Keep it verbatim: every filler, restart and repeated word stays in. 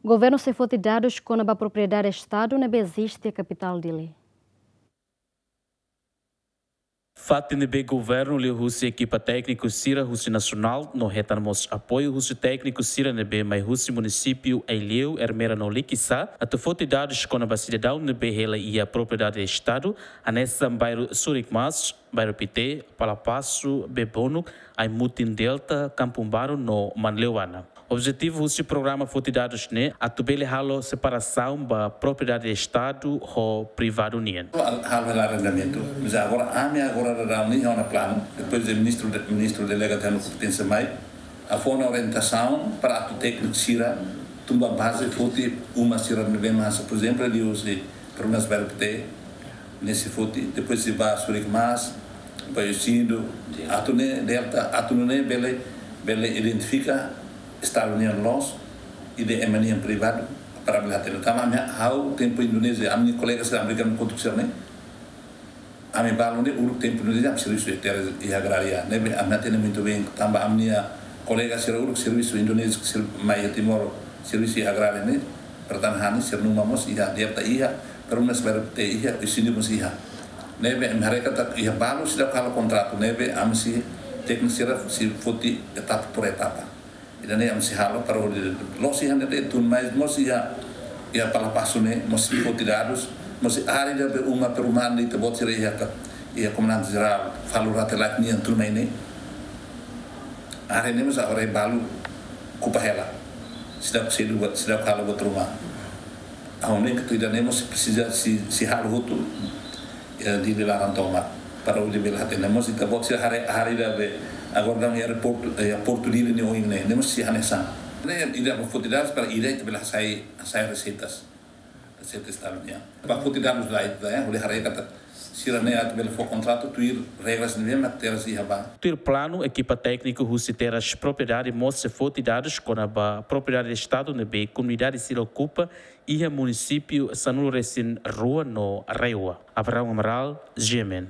Governu sei foti dadus kona-ba propriedade Estadu ne'ebé eziste iha kapitál Dili. Fatin ne'ebé governu liuhusi ekipa tékniku sira husi nasionál no hetan mós apoiu husi tékniku sira ne'ebé mai husi munisípiu Aileu, Ermera no Likisá, atu foti dadus kona-ba sidadaun ne'ebé hela iha propriedade Estadu, hanesan bairru Surikmas, bairru Pité, Palapasu, Bebonuk, Aimutin Delta, Kampung Baru no Manleuana. Objetivu husi programa foti dadus ne'e atu bele halo separasaun ba propriedade Estadu ho privadu nian. Halo hela arrendamentu. Mas agora, ami agora daudaun ne'e iha ona planu. Depois de ministru de, ministru delegadu iha ona kompeténsia mai, ha'u fó ona orientasaun para atu tékniku sira tun ba baze foti uma sira ne'ebé mak, por ezemplu, liuhusi Perumnas Bairru Pité, ne'e sei foti, depois sei ba Surikmas, ba Oecusse, atu nune'e Delta, atu nune'e bele, bele identifika Estadu nian loos, ida ema nian privadu, para bele hatene. Tanba ami, ha'u tempu Indonézia, ami-nia kolega sira amerikanu kotuk sira ne'e, ami balu ne'e uluk tempu Indonézia, ami servisu iha terras, iha agrária. Ne'ebé ami hatene muito bem, tanba ami-nia kolega sira uluk servisu Indonézia, sira mai iha Timor, servisu iha agrária ne'e, pertanahan ne'e, sira numa mós iha, Delta iha, Perumnas Bairru Pité iha, Oecusse mós iha. Ne'ebé ami haree katak iha balu seidauk halo kontratu, ne'ebé ami sei tékniku sira sei foti etapa por etapa. Ida-ne'e ami sei halo para hodi loos iha ne'e de'it, tun mai mós iha, iha Palapasu ne'e, mós sei foti dadus, mós sei área ida be uma perumahan ida-ne'ebé sira iha ka, iha komandante jerál, Falu Rate Lait nian tun mai ne'e. Área ne'e mós agora balu okupa hela. Seidauk sedu buat, seidauk halo buat ruma. Ha'u hanoin katak ida-ne'e mós presiza sei, sei halo hotu, eh, Dili laran tomak. Para hodi bele hatene mós ita-boot sira haree, haree ida be agora daudaun aeroportu, eh, portu Dili nia oin ne'e, ne'e mós sei hanesan. Ne'e ida ba foti dadus para ida ita bele hasai, hasai reseitas. Reseita Estadu nian. Ba foti dadus lai, eh, hodi haree katak sira ne'e atu bele fó kontratu tuir regras ne'ebé mak terras iha ba. Tuir planu, ekipa tékniku husi terras propriedade mós sei foti dadus kona-ba propriedade Estadu ne'ebé komunidade sira okupa iha munisípiu sanulu-resin-rua no RAEOA. Abraão Amaral, G M N.